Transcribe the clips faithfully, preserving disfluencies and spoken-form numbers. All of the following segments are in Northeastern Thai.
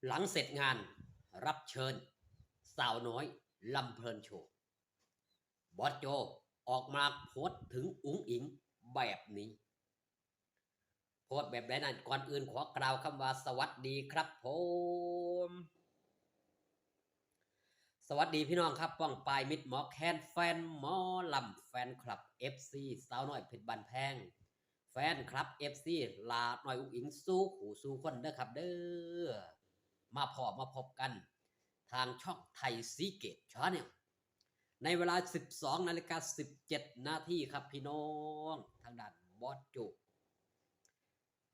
หลังเสร็จงานรับเชิญสาวน้อยลำเพลินโชว์ บอสโจออกมาโพสต์ถึงอุ๋งอิ๋งแบบนี้ โพสต์แบบใดนั้น ก่อนอื่นขอกล่าวคำว่าสวัสดีครับผม สวัสดีพี่น้องครับ ป้องปายมิตรหมอแคน แฟนหมอลำ แฟนคลับ เอฟซี สาวน้อยเพชรบ้านแพง แฟนคลับ เอฟซี หล่าน้อยอุ๋งอิ๋ง สู่ผู้สู่คนเด้อครับเด้อ มาพ้อมาพบกันทางช่องไทยซีเกตชาแนล ในเวลา สิบสองนาฬิกาสิบเจ็ดนาทีครับพี่น้อง ทางด้านบอสโจ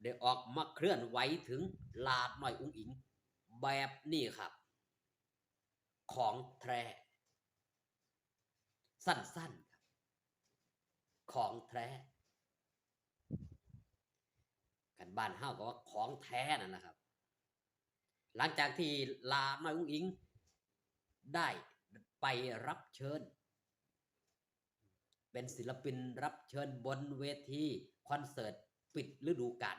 ได้ออกมาเคลื่อนไหวถึงหล่าน้อยอุ๋งอิ๋งแบบนี้ครับ ของแท้ สั้นๆครับ ของแท้ กันบ้านเฮาก็ว่าของแท้นั่นแหละครับ หลังจากที่หล่าน้อยอุ๋งอิ๋งได้ไปรับเชิญ เป็นศิลปินรับเชิญบนเวทีคอนเสิร์ตปิดฤดูกาล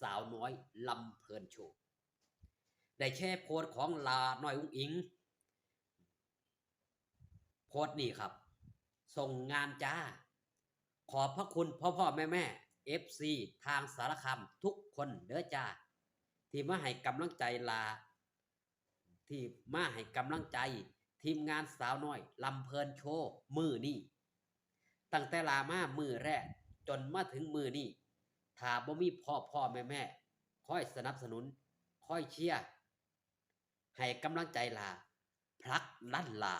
สาวน้อยลำเพลินโชว์ ได้แชร์โพสต์ของหล่าน้อยอุ๋งอิ๋ง โพสต์นี่ครับ ส่งงานจ้า ขอบพระคุณพ่อพ่อแม่แม่ เอฟซี ทางสารคามทุกคนเด้อจ้า ที่มาให้กำลังใจหล่า ที่มาให้กำลังใจทีมงานสาวน้อยลำเพลินโชว์มื้อนี้ ตั้งแต่หล่ามามื้อแรกจนมาถึงมื้อนี้ ถ้าบ่มีพ่อพ่อแม่แม่คอยสนับสนุน คอยเชียร์ ให้กำลังใจหล่า ผลักดันหล่า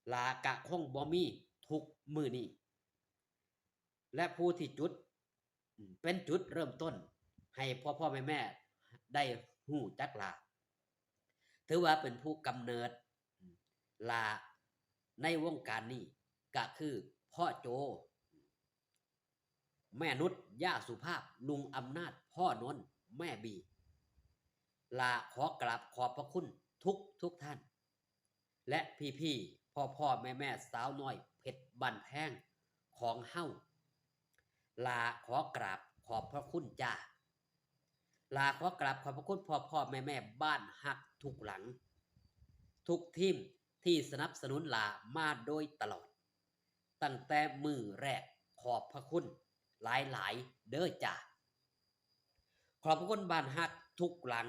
หล่ากะคงบ่มีทุกมื้อนี้ และผู้ที่จุด เป็นจุดเริ่มต้น ให้พ่อพ่อแม่แม่ได้ฮู้จักหล่า ถือว่าเป็นผู้กำเนิดหล่าในวงการนี้ ก็คือพ่อโจ แม่นุช ย่าสุภาพ ลุงอำนาจ พ่อนนท์ แม่บี หล่าขอกราบขอบพระคุณทุกทุกท่าน และพี่ๆ พ่อพ่อแม่แม่สาวน้อยเพชรบ้านแพงของเฮา หล่าขอกราบขอบพระคุณจ้า หล่าขอกราบขอบพระคุณพ่อพ่อแม่แม่บ้านฮักทุกหลัง ทุกทีมที่สนับสนุนหล่ามาโดยตลอด ตั้งแต่มื้อแรก ขอบพระคุณหลายๆ เด้อจ้า ขอบพระคุณบ้านฮักทุกหลัง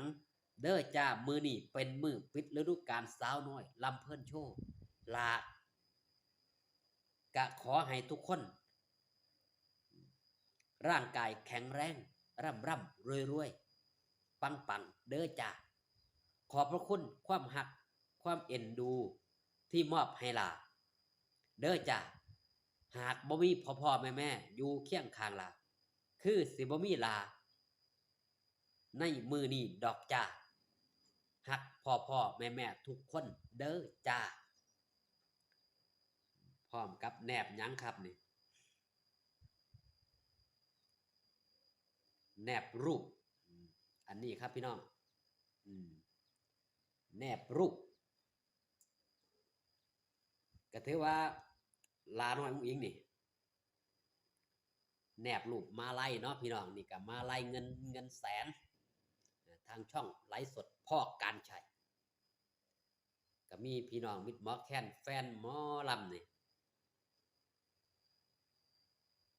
เด้อจ้า มื้อนี้เป็นมื้อปิดฤดูกาลสาวน้อยลำเพลินโชว์ หล่า กะขอให้ทุกคน ร่างกายแข็งแรง ร่ำร่ำรวยรวย ปังปังเด้อจ้า ขอบพระคุณความฮัก ความเอ็นดูที่มอบให้หล่า เด้อจ้า หากบ่มีพ่อพ่อแม่แม่อยู่เคียงข้างหล่า คือสิบ่มีหล่าในมื้อนี้ดอกจ้า ฮักพ่อพ่อแม่แม่ทุกคนเด้อจ้า พร้อมกับแนบหยังครับนี่ แนบรูป อืม อันนี้ครับพี่น้อง อืม แนบรูป ก็ถือว่าหล่าน้อยอุ๋งอิ๋งนี่ แนบรูปมาลัยเนาะพี่น้อง นี่ก็มาลัยเงิน เงินแสน ทางช่องไลฟ์สดพ่อการชัย ก็มีพี่น้องมิตรหมอแคน แฟนหมอลำนี่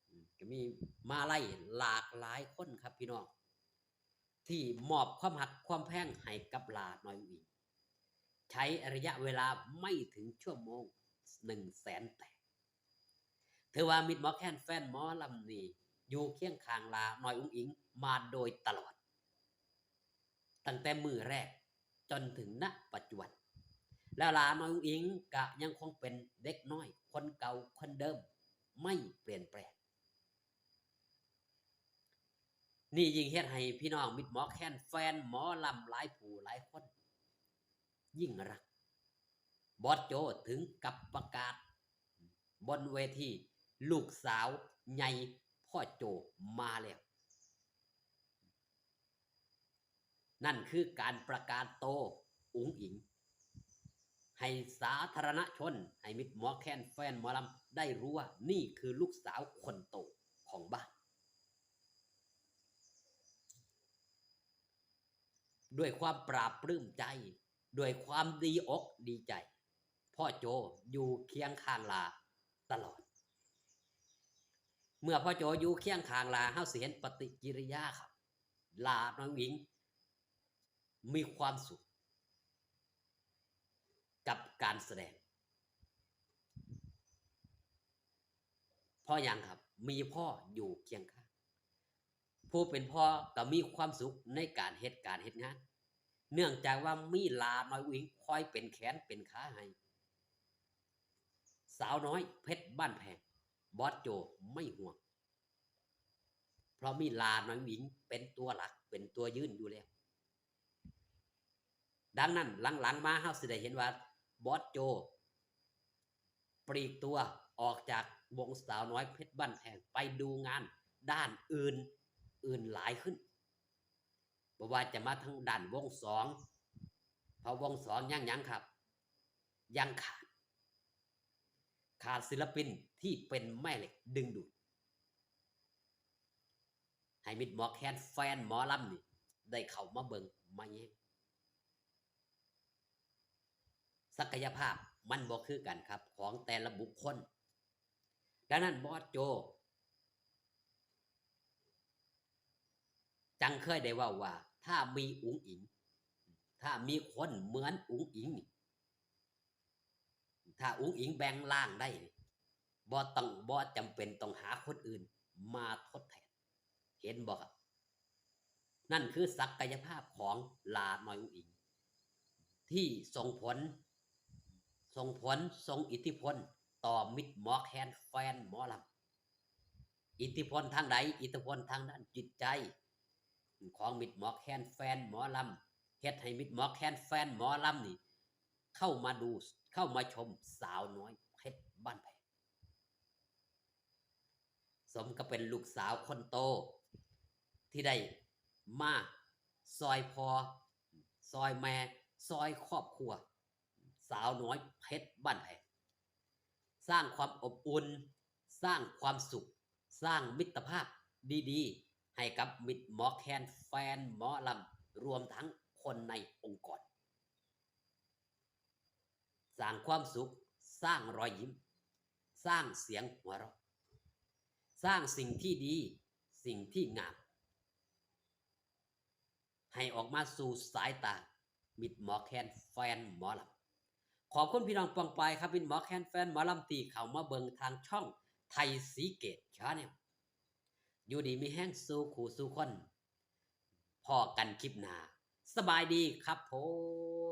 อืม ก็มีมาลัยหลากหลายคนครับพี่น้อง ที่มอบความฮักความแพงให้กับหล่าน้อยอุ๋งอิ๋ง ใช้ระยะเวลาไม่ถึงชั่วโมง หนึ่งแสนแตก ถือว่ามิตรหมอแคน แฟนหมอลำนี่อยู่เคียงข้างหล่าน้อยอุ๋งอิ๋งมาโดยตลอด ตั้งแต่มื้อแรกจนถึง ณ ปัจจุบัน แล้วหล่าน้อยอุ๋งอิ๋งก็ยังคงเป็นเด็กน้อยคนเก่าคนเดิม ไม่เปลี่ยนแปลง นี่ยิ่งเฮ็ดให้พี่น้องมิตรหมอแคน แฟนหมอลำหลายผู้หลายคน ยิ่งรัก บอสโจถึงกับประกาศบนเวที ลูกสาวใหญ่พ่อโจมาแล้ว นั่นคือการประกาศโตอุ๋งอิ๋ง ให้สาธารณชน ให้มิตรหมอแคน แฟนหมอลำได้รู้ว่านี่คือลูกสาวคนโตของบ้าน ด้วยความปลาบปลื้มใจ ด้วยความดีอกดีใจ พ่อโจอยู่เคียงข้างหล้าตลอด เมื่อพ่อโจอยู่เคียงข้างหล้า เฮาสิเห็นปฏิกิริยาครับ หล้าน้อยอุ๋งอิ๋งมีความสุขกับการแสดง เพราะหยังครับ มีพ่ออยู่เคียงข้าง ผู้เป็นพ่อก็มีความสุขในการเฮ็ดการเฮ็ดงาน เนื่องจากว่ามีหล้าน้อยอุ๋งอิ๋งคอยเป็นแขนเป็นขาให้ สาวน้อยเพชรบ้านแพง บอสโจไม่ห่วง เพราะมีหล้าน้อยอุ๋งอิ๋งเป็นตัวหลัก เป็นตัวยืนอยู่แล้ว ดังนั้นหลังๆมาเฮาสิได้เห็นว่าบอสโจ ปลีกตัวออกจากวงสาวน้อยเพชรบ้านแพง ไปดูงานด้านอื่น อื่นหลายขึ้น บ่ว่าจะมาทางด้านวงสอง เพราะวงสองยังหยังครับ ยังขาด ขาดศิลปินที่เป็นแม่เหล็กดึงดูด ให้มิตรหมอแคนแฟนหมอลำนี่ ได้เข้ามาเบิ่งมาแยง ศักยภาพมันบ่คือกันครับ ของแต่ละบุคคล ดังนั้นบอสโจ จังเคยได้เว้าว่า ถ้ามีอุ๋งอิ๋ง ถ้ามีคนเหมือนอุ๋งอิ๋งนี่ ถ้าอุ๋งอิ๋งแบ่งร่างได้นี่ บ่ต้อง บ่จำเป็นต้องหาคนอื่นมาทดแทน เห็นบ่ครับ นั่นคือศักยภาพของหล้าน้อยอุ๋งอิ๋ง ที่ส่งผล ส่งผล ส่งอิทธิพลต่อมิตรหมอแคนแฟนหมอลำ อิทธิพลทางใด อิทธิพลทางด้านจิตใจ ของมิตรหมอแคนแฟนหมอลำ เฮ็ดให้มิตรหมอแคนแฟนหมอลำนี่ เข้ามาดู เข้ามาชมสาวน้อยเพชรบ้านแพง สมกับเป็นลูกสาวคนโต ที่ได้มาซอยพ่อ ซอยแม่ ซอยครอบครัว สาวน้อยเพชรบ้านแพง สร้างความอบอุ่น สร้างความสุข สร้างมิตรภาพดีๆ ให้กับมิตรหมอแคนแฟนหมอลำ รวมทั้งคนในองค์กร สร้างความสุข สร้างรอยยิ้ม สร้างเสียงหัวเราะ สร้างสิ่งที่ดี สิ่งที่งาม ให้ออกมาสู่สายตามิตรหมอแคนแฟนหมอลำ ขอบคุณพี่น้องปองปายครับ มิตรหมอแคนแฟนหมอลำที่เข้ามาเบิ่งทางช่องไทยศรีเกต Channel อยู่ดีมีแฮงสู่คู่สู่คน พ้อกันคลิปหน้า สบายดีครับผม